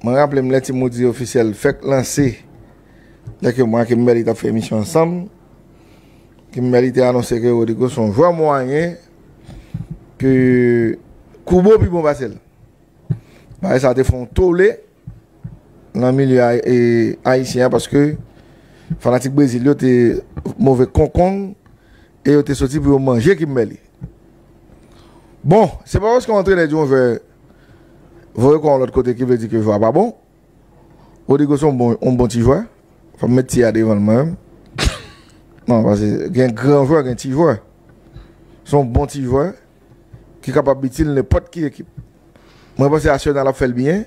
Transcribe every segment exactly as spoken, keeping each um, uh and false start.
Mwen raple m lè Team Woody Ofisyèl fèk lanse, lè ke mwen ak Kimberly t ap fè emisyon ansanm, Kimberly te anonse ke Rodrigo se yon jwè mwayen, ke Kubo pi bon pase l. Bagay sa te fè yon tole nan milye ay- e, ayisyen an, paske fanatik Brezil yo te move konkonn e yo te soti pou yo manje Kimberly. Bon, se pa paske yon antrenè di yon jwè voye kò yon lòt kote ki vle di ke jwè a pa bon. Rodrigo se yon bon, yon bon ti jwè. Fò m met ti a devan l mwen menm. Non, paske gen gran jwè, gen ti jwè. Se yon bon ti jwè ki kapab itil nenpòt ki ekip. Mwen panse Arsenal ap fè l byen.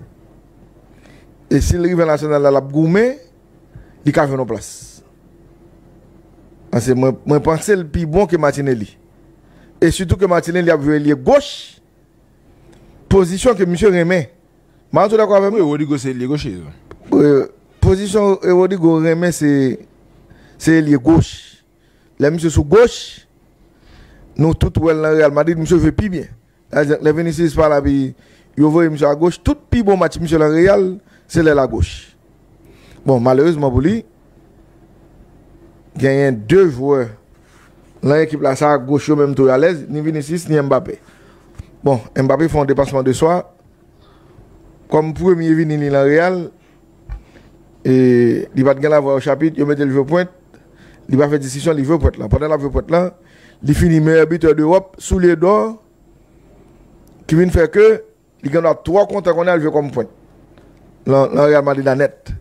E si l rive Arsenal la, l ap goumen, li ka jwenn yon plas. Paske mwen, mwen panse l pi bon ke Martinelli. E sitou ke Martinelli ap jwe elye goch, pozisyon ke misye renmen. Maranto dakò avè m? Wi, Rodrigo se elye goch li. Euh, pozisyon e Rodrigo renmen se se elye goch. Lè misye sou goch, nou tout wè l nan Real Madrid, misye jwe pi byen. Lè Vinicius pa la, pi yo voye misye a goch, tout pi bon match misye nan Real, se lè l a goch. Bon, malerezman pou li, genyen de jwè nan ekip la, sa a goch yo menm tou alèz, ni Vinicius, ni Mbappé. Bon, Mbappé fè yon depasman de swa, kòm premye vini li nan Real, e li pa t gen lavwa o chapit, yo mete l jwe pwent, li pa fè diskisyon, li jwe pwent lan. Pandan l ap jwe pwent lan, li fini meyè bitè dewòp, soulye dò, ki vin fè ke li gen dwa twò kontan konnen al jwe kòm pwent lan, lan Real Madrid la nèt.